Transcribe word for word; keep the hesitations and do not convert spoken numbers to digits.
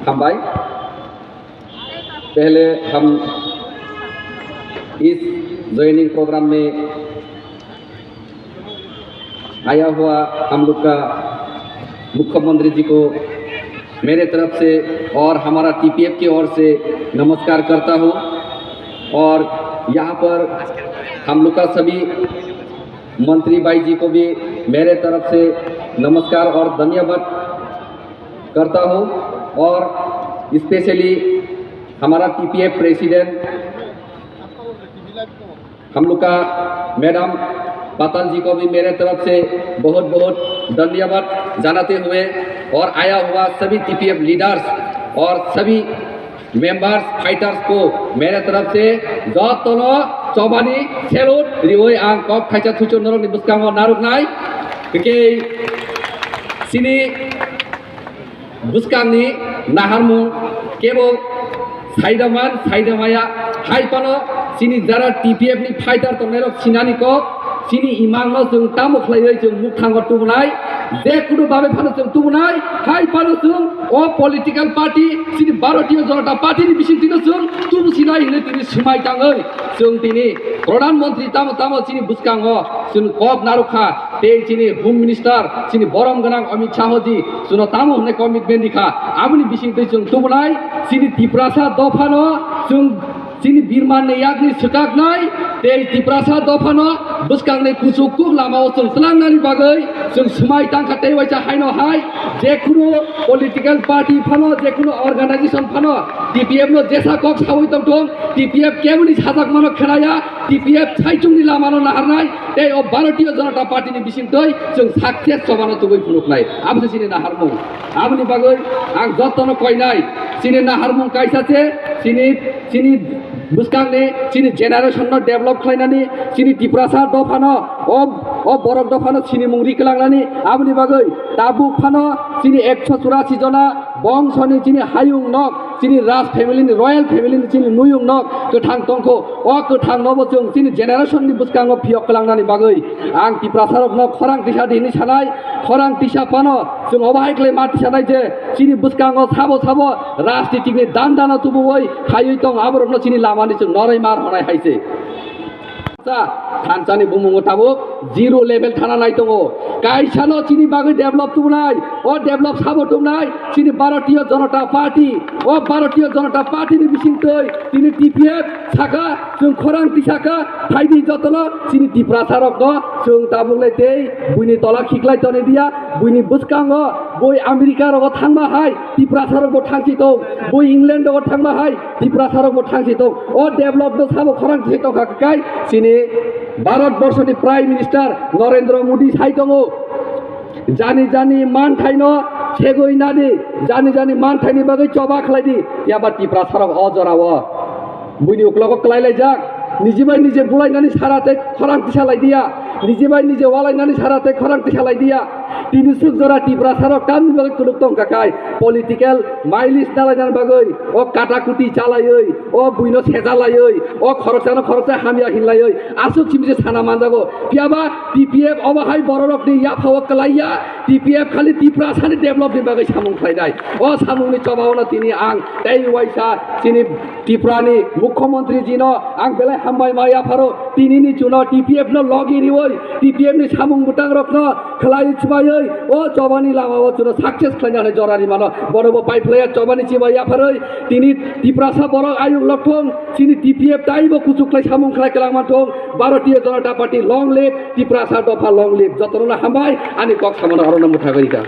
हम भाई, पहले हम इस ज्वाइनिंग प्रोग्राम में आया हुआ हम लोग का मुख्यमंत्री जी को मेरे तरफ से और हमारा टीपीएफ की ओर से नमस्कार करता हूँ। और यहाँ पर हम लोग का सभी मंत्री भाई जी को भी मेरे तरफ से नमस्कार और धन्यवाद करता हूँ। और स्पेशली हमारा टीपीएफ प्रेसिडेंट हम लोग का मैडम पाताल जी को भी मेरे तरफ से बहुत बहुत धन्यवाद जनाते हुए, और आया हुआ सभी टीपीएफ लीडर्स और सभी मेंबर्स, फाइटर्स को मेरे तरफ से jotono chobani salute riwi ang kok thaisa thuchuk norokni bwskango narwknai. Tei sini bwskangni naharmung kebo saidaman saidamaya, hai phano chini jara T P F ni fighter tongnairok sinani kok, chini imangno chwng tamo khlaiwi chwng mukthango tubunai, je kunu babe phano chwng tubunai, hai phano chwng o political party, chini Bharatiya Janata Party ni bisingtwino chwng tubu sinai hinwi tini swmai tangwi chwng tini Pradhan Mantri tamo tamo chini bwskango chwng kok narwkha. Tei chini Home Minister, chini borom gwnang Amit Shah ji, chwngno tamo hwnwi commitment rikha, aboni bisingtwi chwng tubunai, chini Tiprasa dophano chwng chini birmanni yakni swkaknai, tei Tiprasa dophano bwskangni kuchuk kuk lamao chwng tlangnani bagwi chwng swmai tangkha. Tei waisa haino hai, je kunu political party phano, je kunu organization phano, T P F no jesa kok sawi tongthung, T P F keboni sajakmano khenaya, T P F saichungni lamano naharnai, tei o Bharatiya Janata Party ni bisingtwi chwng success chobano tubui phunuknai. Abo se chini naharmung. Aboni bagwi ang jotono koinai. Chini naharmung kaisa se, chini, chini bwskangni, chini generation no develop khlainani, chini Tiprasa dophano, o, o borok dophano chini mung ri kwlangnani. Aboni bagwi tabuk phano chini ekso churasi jona bongsoni chini hayung nok, chini Raj family ni, royal family ni chini nuyung nok kwthang tongkho. O kwthang nobo chwng chini generation ni bwskango phiyok kwlangnani bagwi ang Tiprasa rokno khorang tisa di hinwi sanai, khorang tisa phano chwng obo hai khlai ma tisanai je chini bwskango sabo sabo rajnitik ni dan dano tubuwi phaiwi tong, aborokno chini lamani chwng noroi mar honai hai se. Sa, thansani bumungo tabuk zero level thana nai tongo. Kaisano chini bagwi develop tubunai, o develop sabo tubunai, chini Bharatiya Janata Party, o Bharatiya Janata Party ni bisingtwi tini T P F saka, chwng khorang tisaka, phaidi jotono chini Tiprasa rokno chwng tabuk lai tei buini tola khiklai toni dia, buini bwskango bui America rogo thangma hai, Tiprasa rokbo thangsi tong, bui England rogo thangma hai, Tiprasa rokbo thangsi tong. O develop no sabo khorang se tongkha kai chini Bharat borso ni Prime Minister Narendra Modi sai tongo. Jani jani manthai no segwi nadi, jani jani manthai ni bagwi choba khlai di. Yaba Tiprasa rok o jora o buini uklogo kwlai laijak. Niji bai nije bulainani sara tei khorang tisa lai dia. Niji bai nije walainani sara tei khorang tisa lai dia. Tini suk jora Tiprasa rok tamni bagwi kuluk tongkha kai political mileage nalainani bagwi o kata kuti chalaiwi, o buino sejalaiwi, o khoroksano khoroksa hamya hinlaiwi aswk simi se sana manjago. Phiyaba T P F obo hai bororokni yaphao kwlaiya, T P F khali Tiprasani developni bagwi samung khlainai. O samungni chobaono tini ang tei waisa chini Tripurani Mukhyamantri jino ang belai hambai ma yapharo, tinini chuno T P F no logi riwi, T P F ni samung bwtang rokno khlai chwbaiwi o chobani lama o chuno success khlaina hinwi jora rimano. Bono bo pai phlaiya chobani chibai yapharwi tini Tiprasa borok ayuk lokthong chini T P F taibo kuchuk khlai samung khlai kwlangma thong. Bharatiya Janata Party long live, Tiprasa dopha long live. Jotono hambai, ani kok samano arono mwthagwi rikha.